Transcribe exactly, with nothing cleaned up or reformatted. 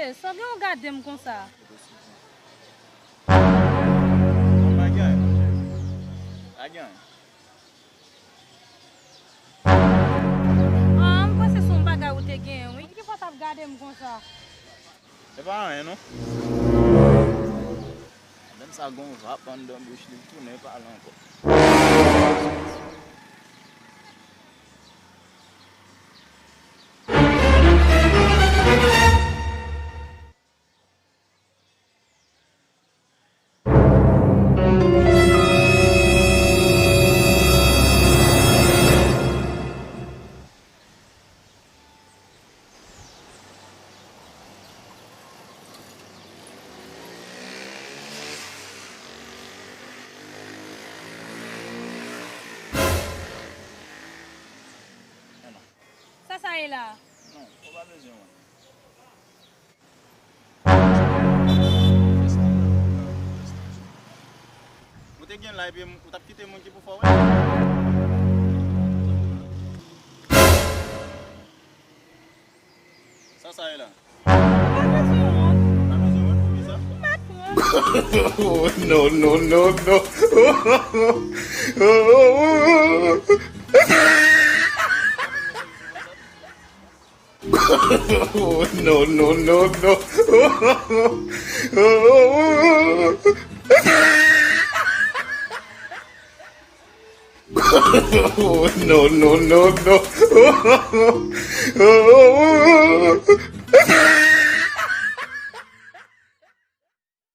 Sa gen w gade m konsa? Bon bagay. Pa gen anyen. Ah, m panse se yon bagay ou te genyen, wi. Ki fwa t ap gade m konsa? Se pa anyen, non. Menm sa gon vap anndan bouch li, tounen pale ankò. Sa sa ye la? Non, ou pa bezwen wè. Ou te gen la epi ou t ap kite moun ki pou fè w wè? Sa sa ye la? Ou pa bezwen wont. Ou pa bezwen wont, poukisa? M pa t wont. Oh, no, no, no, no. Oh, no, no, no, no. Oh, no, no, no, no.